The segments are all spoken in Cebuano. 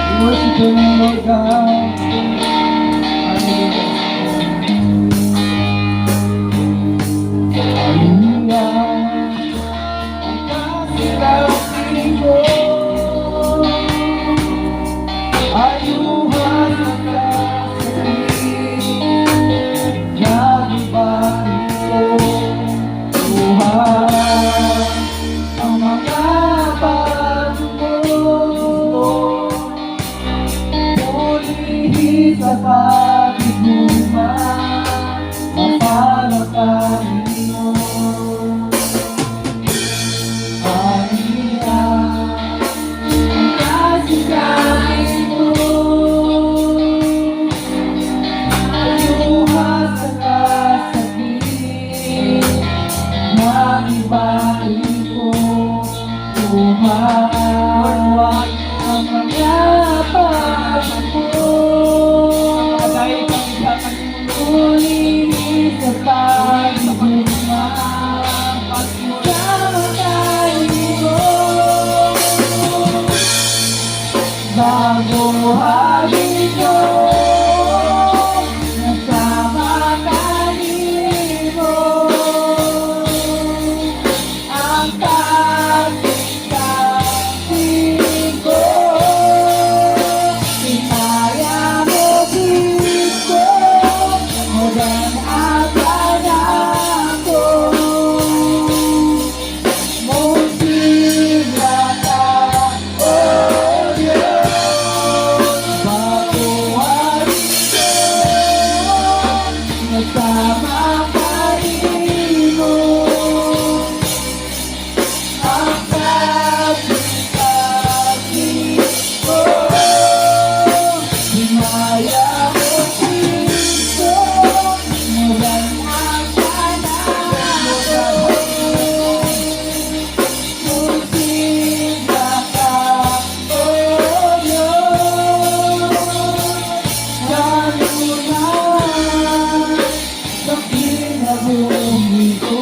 We worship you, Lord God. Hallelujah. Hallelujah. Ang kasing ko ayuhan ang kasakit Nagibay ko Tuhan ang mga pagdugo Pulihi sa paghigugma, mapalakanin mo. Aniya, ang kasing ko, ayuhan sa kasakit, naibahin ko, Tuhan, ang mga pagko. Dahil kami diha kanimo, Lord. Muli sa paghigugma, sa mo. Bago ko nasama kanimo ang kasing ko. Himaya mo, Kristo, mudan ang ako. Musila ka, O Diyos, bago ko nasama kanimo ang kasing ko. Himaya mo, Kristo, mudan ang ako. Musila ka, O Diyos, kanunay sa kinabuhi ko.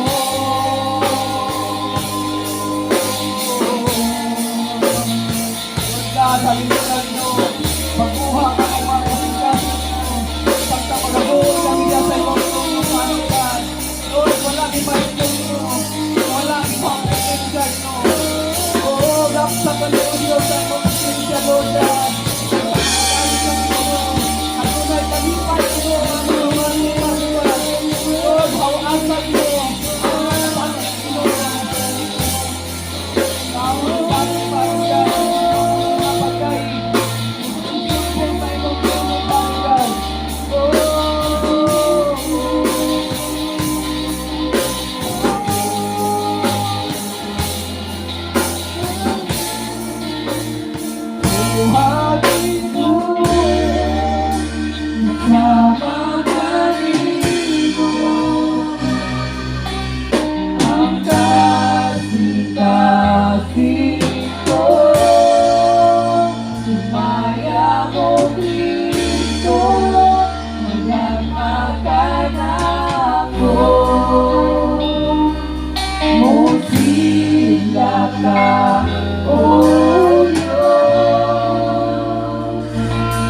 Lord God, hallelujah, Ginoo. Pagkuha ka ng mga kasing-kasing, Ginoo. Pagka magabuot kami diha sa imong trono, Father God. Lord, wala mi mahitong, Ginoo. Wala mi presensya, Ginoo. Oo, gapsa ka, Lord Diyos, sa imong presensya, Lord God. Dahil kami, Ginoo. Adunay kalipay, Ginoo, ang mga mali, Father God. Lord, hawaasa, Ginoo. Ang mga bangit, Ginoo. Tao, bangit, Father God. Mga pagkain. Sumbong sa imong trono, Father God. Oh, Buhatin mo sama kanimo ang kasing ko. Sumaya mo, Kristo, magdamag ako. Musila ka, O Diyos,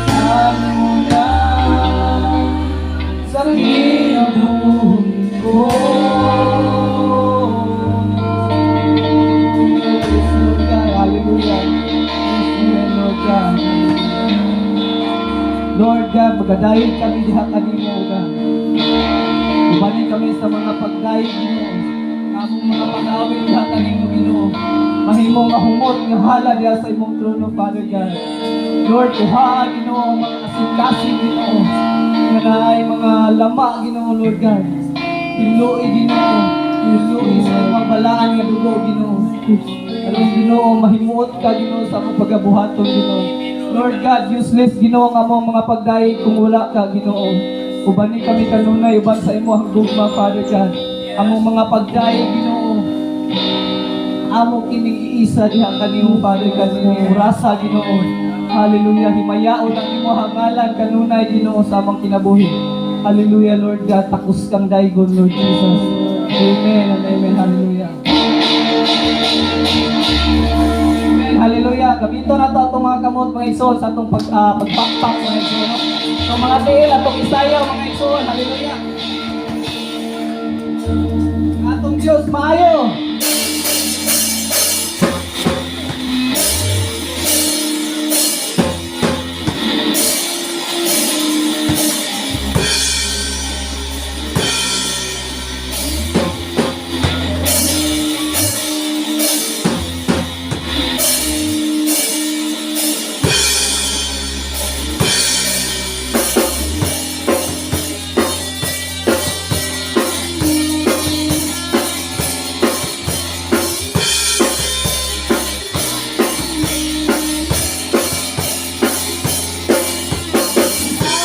kanunay sa kinabuhi ko. Yes, Lord God. Hallelujah. Yes, Lord God. Lord God, magadayeg kami diha kanimo, God. Ubani kami sa mga pagdayeg, Ginoo. Among mga pag-awit diha kanimo, Ginoo. Mahimo nga humot nga hala diha sa imong trono, Father God. Lord, kuha, Ginoo, ang mga kasing-kasing, Ginoo. Nga naay mga lama, Ginoo, Lord God. Hinloi, Ginoo. Hinloi sa imong balaan nga dugo, Ginoo. Aron, Ginoo, mahimuot ka, Ginoo, sa among pagabuhaton, Ginoo. Lord God, useless, Ginoo, ang among mga pagdayeg kung wala ka, Ginoo. Ubani kami kanunay uban sa imong gugma, Father God. Among mga pagdayeg, Ginoo, amo kining iisa diha kanimo, Father God, imong orasa, Ginoo. Hallelujah. Himayaon ang imong ngalan kanunay, Ginoo, sa among kinabuhi. Hallelujah, Lord God. Takos kang daygon, Lord Jesus. Amen and amen. Hallelujah. Gamiton nato atong mga kamot, mga igsoon, sa atong pagpakpak, mga igsoon, no? So mga tiil, atong isayaw, mga igsoon. Hallelujah. Ang atong Diyos maayo.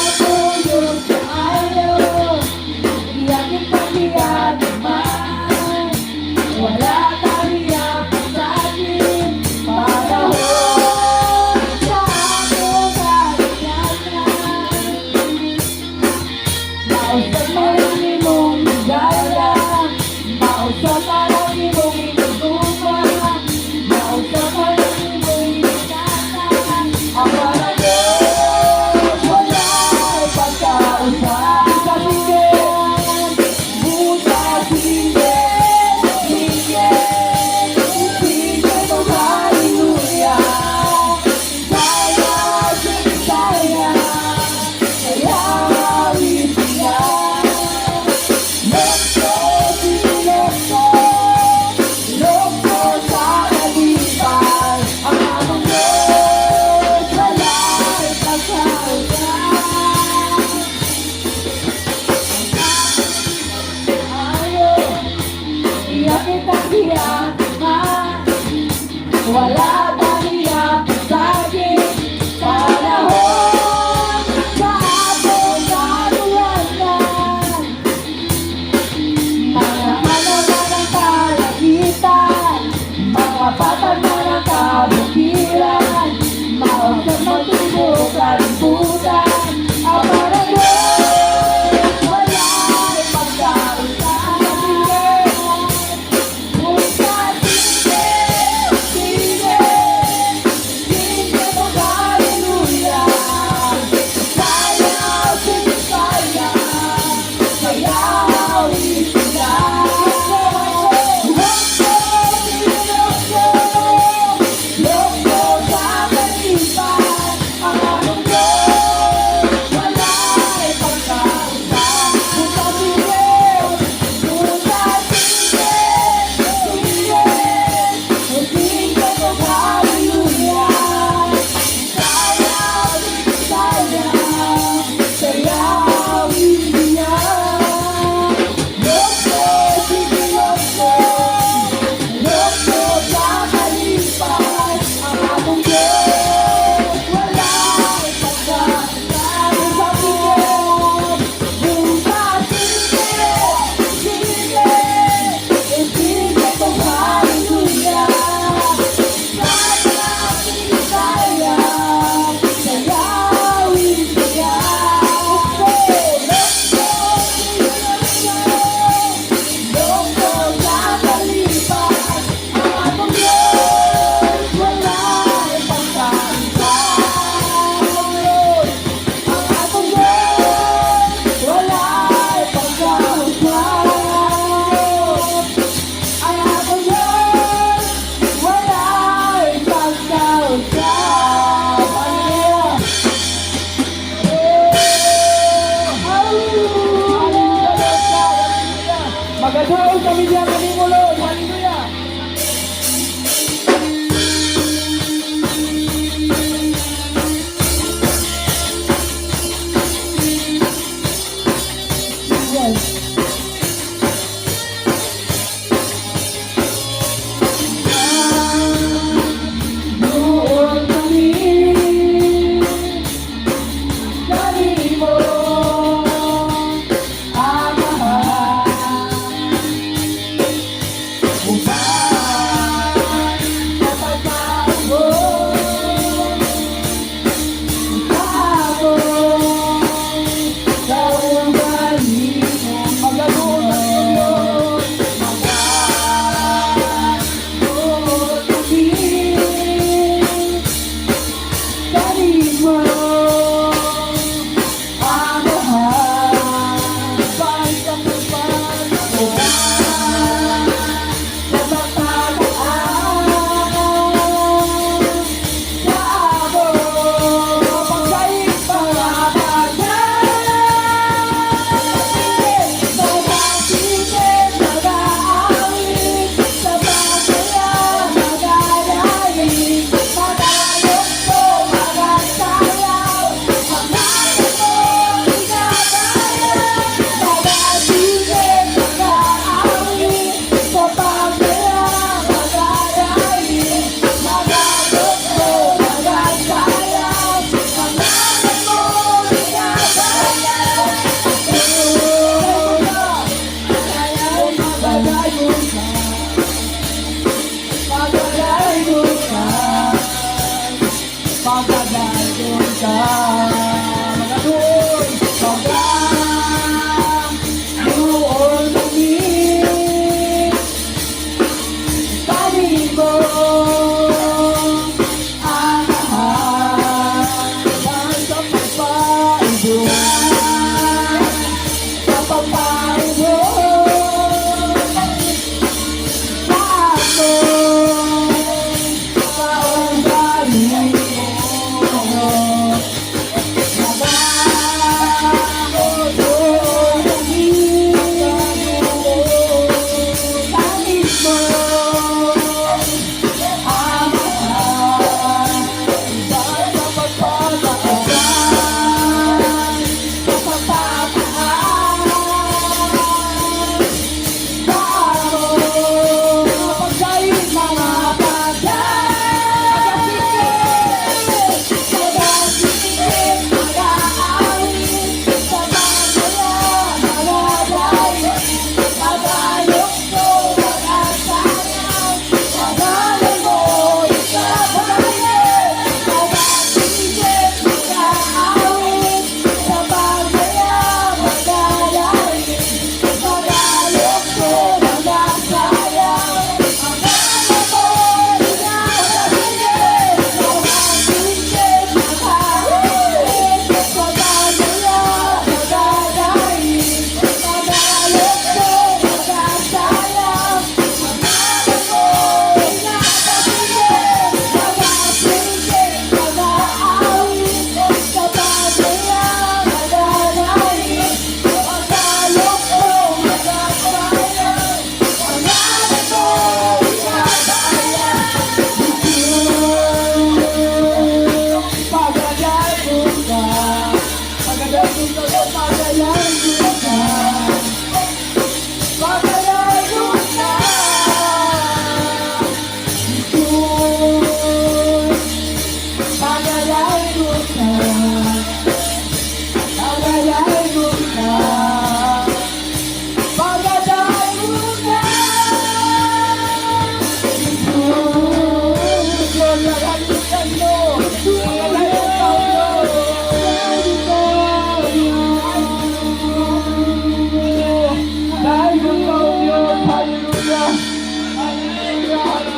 Ako yung kaayo, iyakit pagkiyanaman. Wala kang sa akin, panahon sa akong kalinyangan. Mausap mo lang imong higala, mausap mo lang imong inugupa, mausap mo lang imong initata. Ang panahon, wala'y pagkausap. Sige, buta, sige, sige, sige, hallelujah. Saya, saya, saya, siya. Lokto, lokto, lokto sa kalipay. Ang among Diyos, wala'y pagkausap. Ayo, iyakit ang hiyama. Wala taniya sa panahon sa atong kaluwagan. Mga ano na ng kalagitan, mga patag na ng kabukiran, mausap mo tibuok kalibutan, ang panahon, wala'y pagkausap. Buta, sige, sige,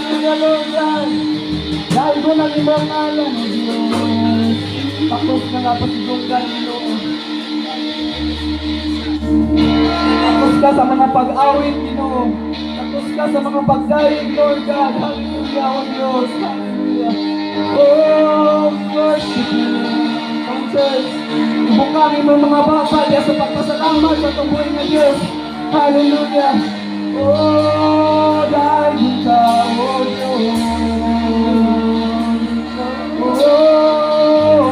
Hallelujah, Lord God. Dahil ko ng imong ngalan, O Diyos. Tapos na nga pasidunggan, Ginoo. Tapos ka sa mga pag-awit, Ginoo. Tapos ka sa mga pagdayeg, Lord God. Hallelujah, O Diyos. Hallelujah. Oh, we worship you. Come, church. Ibukang imong mga baba diya sa pagpasalamat sa tuboy nga Diyos. Hallelujah. Oh, dahil ka, O Diyos. Oh,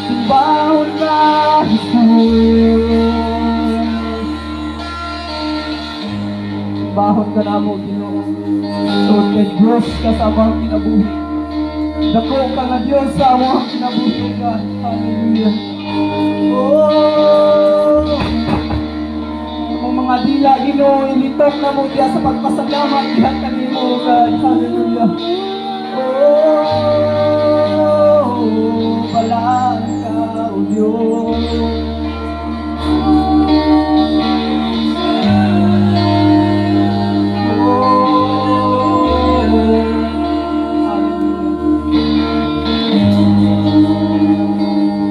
simbahon ka, Jesus. Simbahon ka namo, Ginoo. Lord, kay Diyos ka sa among kinabuhi. Dako ka nga Diyos sa among kinabuhi, O God. Hallelujah. Oh, among mga dila, Ginoo, ilitok namo diya sa pagpasalamat diha kanimo, O God. Hallelujah. Oh, balaan ka, O Diyos. Oh, hallelujah.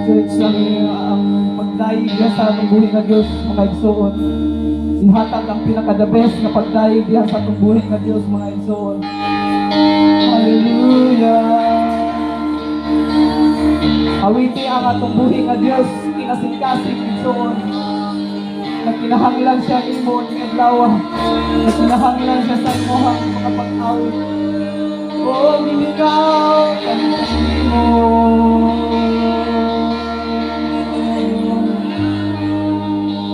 Church, ang pagdayeg diha sa atong buhi nga Dios, mga igsoon. Ihatag ang pinaka the best nga pagdayeg diha sa atong buhi nga Dios, mga igsoon. Hallelujah. Awiti ang atong buhi nga Dios, kinasing-kasing, igsoon. Nagkinahanglan siya nimo ning adlaw. Nagkinahanglan siya sa imong mga pag-awit. Oh, gimingaw kami kanimo.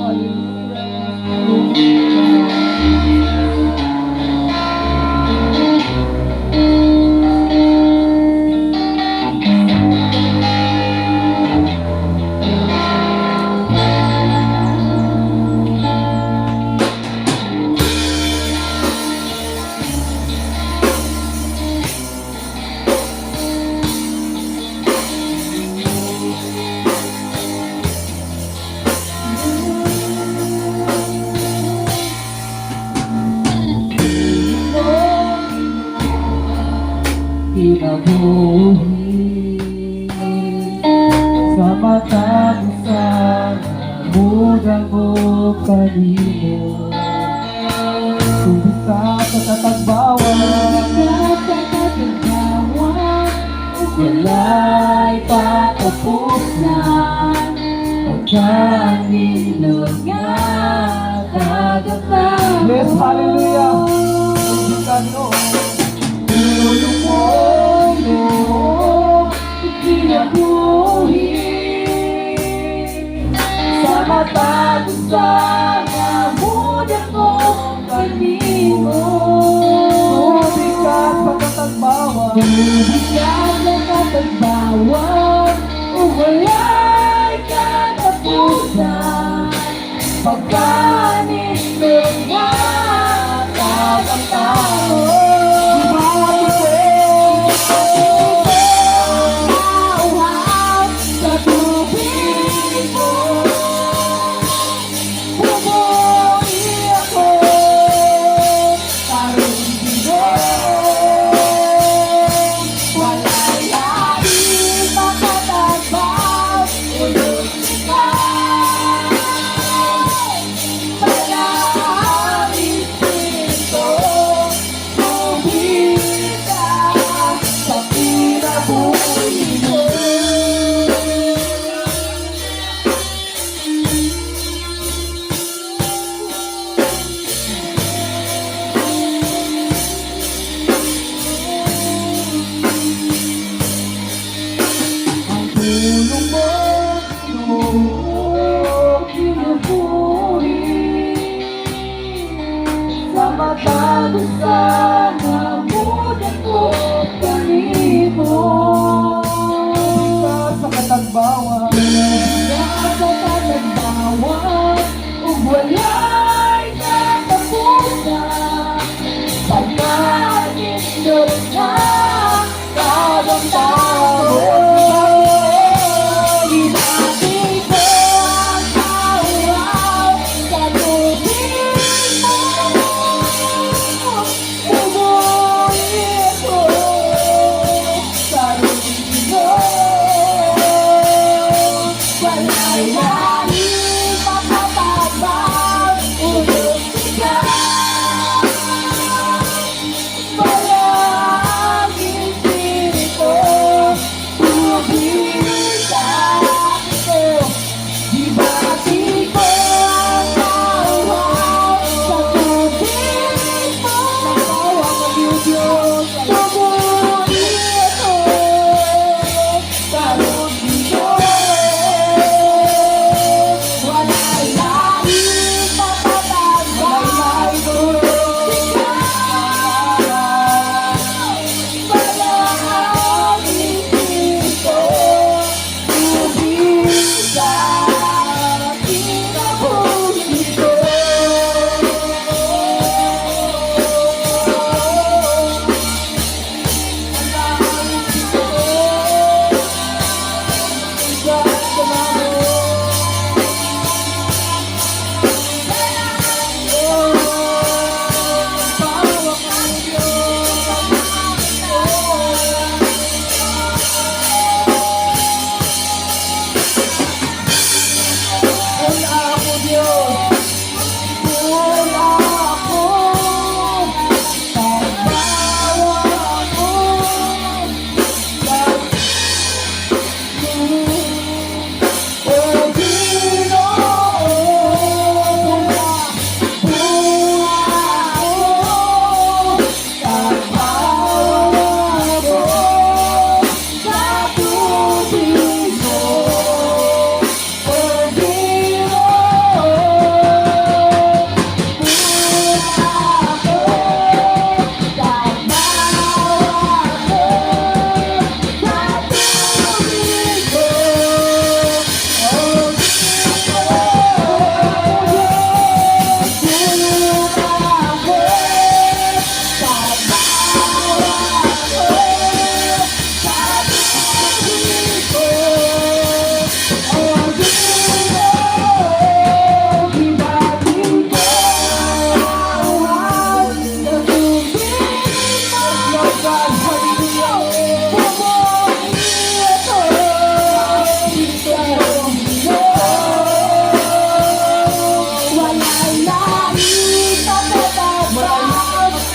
Hallelujah. Kinabuhi sa matag usa mudako kanimo. Tubig ka sa katagbawan, Wala'y katapusan, pagkanindot nga kagapahon. Yes, hallelujah. Tubig ka, Ginoo. Puno ko, kinabuhi sa matag usa nga mudako kanimo. Tubig ka sa katagbawan, Tubig ka sa katagbawan, ug wala'y katapusan, pagkanindot nga.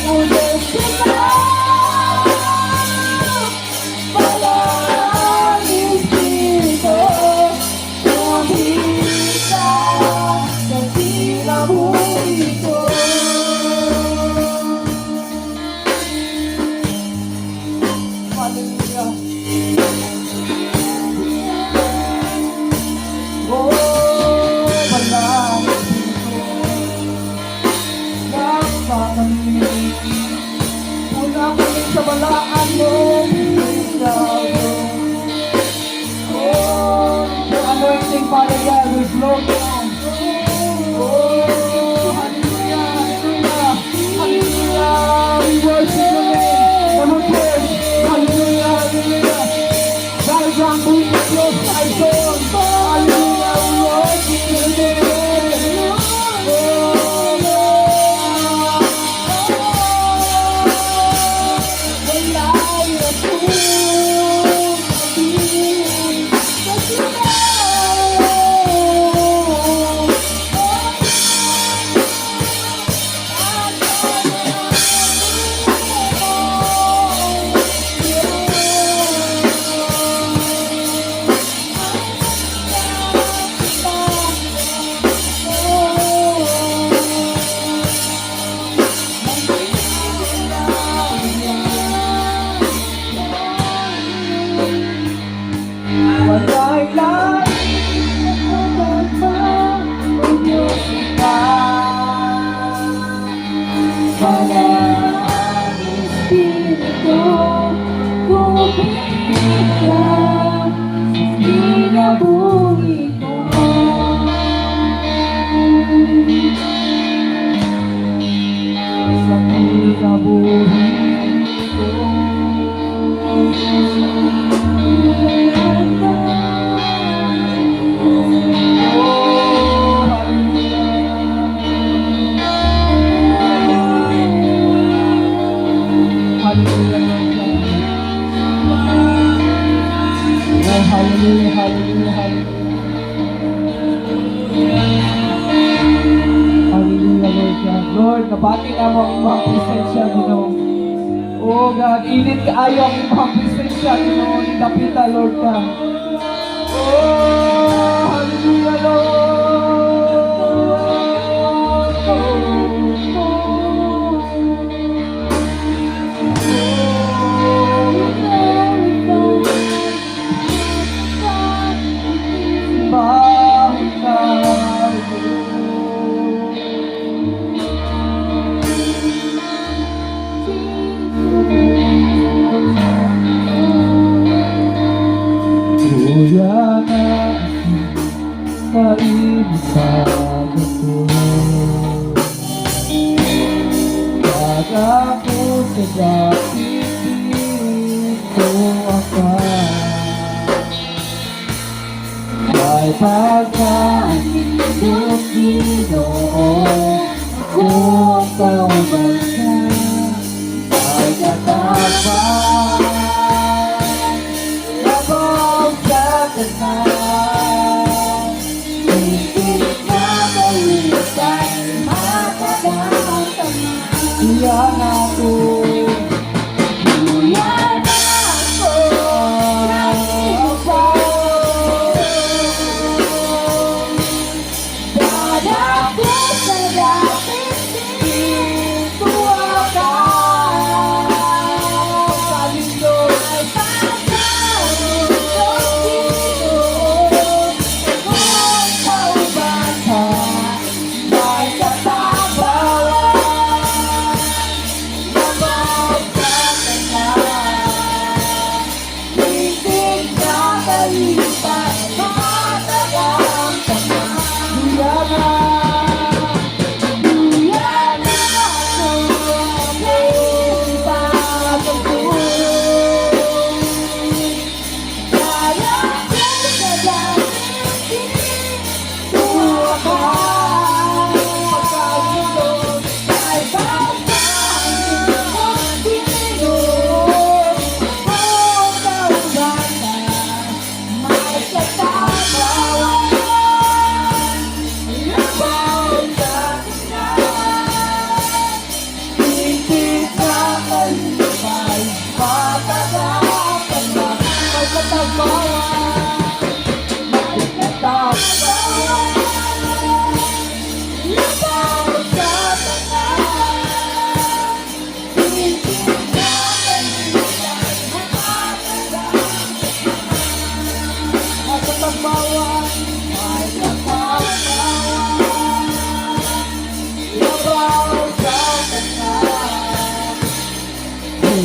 O Diyos kita, Balaan Espiritu, kumita sa kinabuhi ko. Hallelujah. Oh, balaan Espiritu, kami. Puna kami sa balaan mo, Oh, your anointing, Father God, will flow down. Oh, hallelujah, hallelujah, hallelujah. We worship your name. One more church. Hallelujah, hallelujah. Dahil sa ang buhay ng Diyos ay son. Hallelujah, we worship your name. Oh, Lord. Wala'y akong mabilin sa Ginoo. Wala'y lain pa, O Diyos ka. Balaan Espiritu, kumita sa kinabuhi ko. Sa kinabuhi ko. Oh, hallelujah. Hallelujah, Lord God. Oh, hallelujah, hallelujah, hallelujah. Hallelujah, Lord God. Lord, nabati namo ang imong presensya, Ginoo. Oh God, init kaayo ang imong presensya, Ginoo. Dapita, Lord God. Oh, hallelujah, Lord. Oh, Bahon tayo. Kuya na sa imong pagkato. Pag ako sa dapit ko ka May pagkanindot Ginoo kung kauban ka ay katabang labaw sa tanan. Higit na kalipay, matadang-tama. Iya na ako. Kuya na ako sa Dadako sa dapit tuwa ka. Pagkalindot. Ay pagkalindot Ginoo kung kauban ka may katabang labaw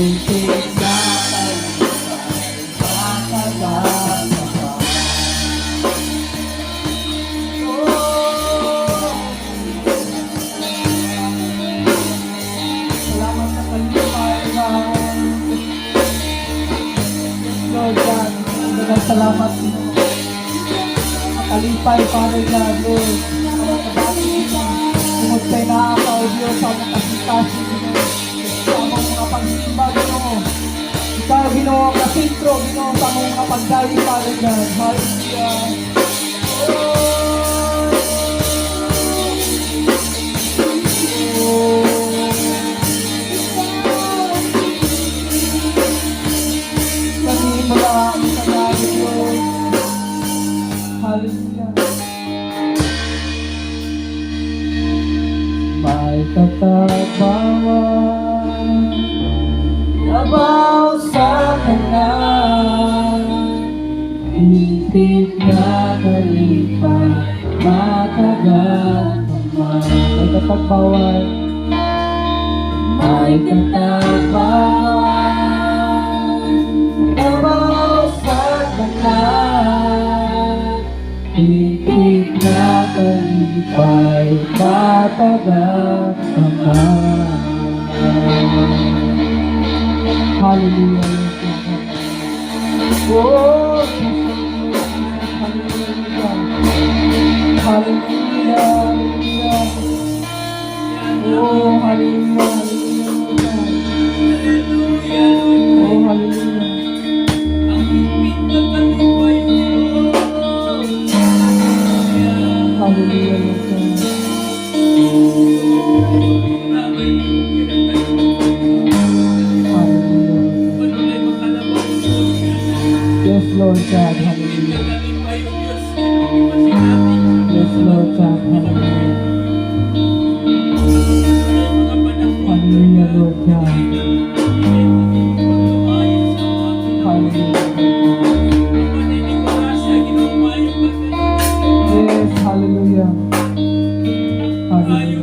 Hitik na kalipay, matagal ka pa. Oh! Salamat sa kalipay, God. Yes, Lord God. Daghang salamat, Ginoo. Kalipay, Father God, Lord. Tungod kay naa ka, O Diyos, sa among kasing-kasing, Ginoo. Sa among mga pagsimba, Ginoo. Ikaw, Ginoo, ang kasentro, Ginoo, sa among mga pagdayeg, Father God. Hallelujah. Oh! Oh! Kanimo lang sa langit, Lord. Hallelujah. May katatbawan labaw sa tanan, hitik na kalipay, matagal pa man. May katatbawan. May katatbawan labaw sa tanan, hitik na kalipay, matagal pa man. Hallelujah. Oh, hallelujah. Hallelujah. Hallelujah. Oh, hallelujah. Hallelujah. Oh, hallelujah. Ang higpit na kalipay mo. Hallelujah, Lord God. May pinagkalipay. Hallelujah. Manunay makalabaw mo. Yes, Lord God. Higpit na Hallelujah. kalipay o Diyos. Ipasinati. Yes, Lord God. Hallelujah. Mga panahon. Hallelujah, Lord God. Hallelujah. Yes, hallelujah. Hallelujah.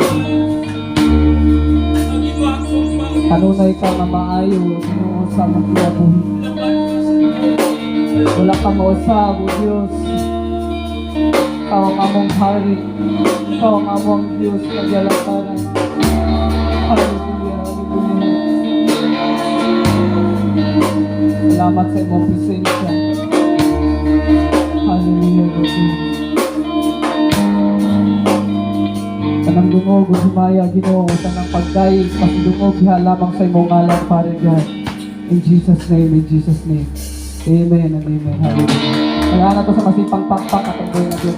Kanunay ka nga maayo, Ginoo, sa among kinabuhi. Wala ka mausab, O Diyos. Ikaw ang among hari. Ikaw ang among Diyos kagyalataran. Hallelujah, hallelujah. Salamat sa imong presensya. Hallelujah, Lord God. Tanang dungog ug himaya, Ginoo, tanang pagdayeg, pasidungog diha lamang sa imong ngalan, Father God. In Jesus' name, in Jesus' name. Amen and amen. Hallelujah. Kaya na to sa masipang pakpak at ang buhay na Diyos.